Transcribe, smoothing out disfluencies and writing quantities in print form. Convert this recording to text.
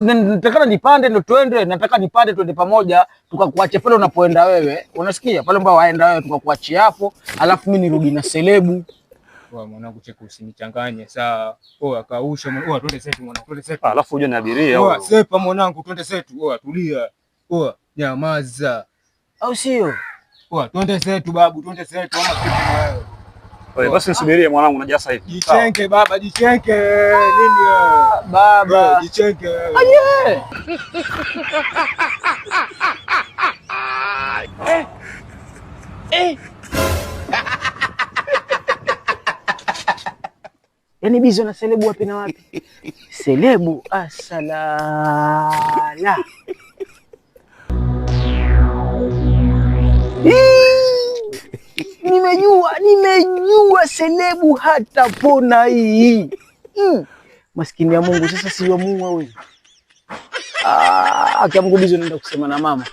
Nataka nipande ndo twende, nataka nipande twende pamoja, tukakuache pale unapoenda wewe. Unasikia? Pale ambapo waenda wewe tukakuachia hapo, alafu mimi nirudi na selebu. Oa mwanangu, cheki usinichanganye. Sawa. Oa kausha mwanangu. Oa twende zetu mwanangu, twende zetu. Alafu uje na abiria. Oa sepa mwanangu, twende zetu. Oa tulia. Oa nyamaza. Au sio? Oa twende zetu babu, twende zetu ama kitu na wewe. Wewe basi nisubirie mwanangu, naja sasa hivi. Jichenke baba, jichenke. Nini wewe? Baba. Jichenke wewe. Aye. Eh. Yaani bizo na selebu wapi na wapi? Selebu asalala. Nimejua, nimejua selebu hatapona hii. Maskini ya Mungu, sasa si wa Mungu huyu. Ah, kia Mungu bizo naenda kusema na mama.